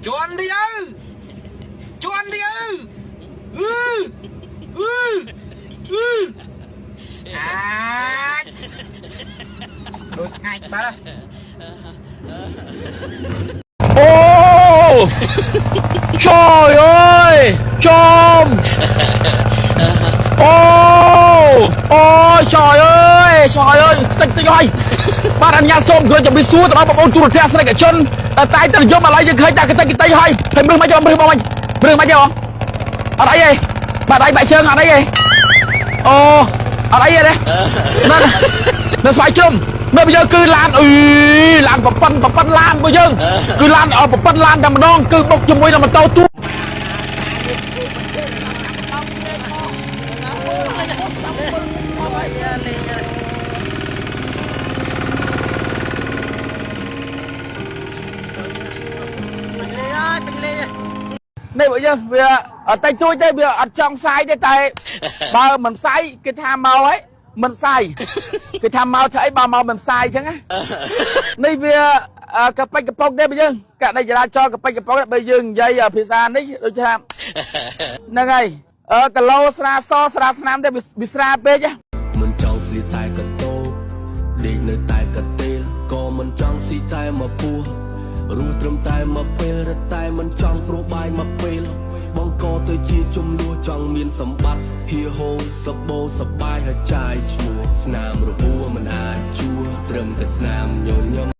ជន់ទីអើជន់ទីអើអឺអឺអឺអាចដូចអាចបាត់ អូ trời ơi chôm អូអូ trời ơi trời ơi តិចតិចហើយបាទអញ្ញាសូមគោរពជំរាបសួរទៅដល់បងប្អូនទូរទស្សនិកជនដែលតែងតែនិយមឥឡូវយើងឃើញតែកតិចកតិចហើយហើយមើលមកចុះមើលមកវិញមើលមកចុះអត់អីទេបាទដៃបែកជើងអត់អីទេអូអត់អីទេណានៅស្វាយជុំនៅយើងគឺឡានអឺឡានប្រប៉ុនប្រប៉ុនឡានរបស់យើងគឺឡានប្រប៉ុនឡានតែម្ដងគឺបុកជាមួយនឹងម៉ូតូទូ នេះបើយើងវាតែជួយទេវាអត់ចង់ផ្សាយទេតែបើមិនផ្សាយគេថាមកហើយមិនផ្សាយគេថាមកធ្វើអីបើមកមិនផ្សាយអញ្ចឹងណានេះវាកប៉ិចកប៉ុកទេបើយើងករណីចរាចរណ៍កប៉ិចកប៉ុកបើយើងនិយាយភាសានេះដូចថាហ្នឹងហើយអឺគីឡូស្រាសស្រាថ្នាំទេវាស្រាពេកណា មិនចង់ស្លៀកតែកតោដេកនៅតែកតេលក៏មិនចង់ស៊ីតែមកពោះរស់ត្រឹមតែមកពេលរត់តែមិនចង់ព្រោះបាយមកពេលបងក៏ទៅជាជំនួសចង់មានសម្បត្តិហៀហូសបោសបាយហើយចាយឈ្មោះស្នាមរបួសមិនអាចជួត្រឹមតែស្នាមញញឹម។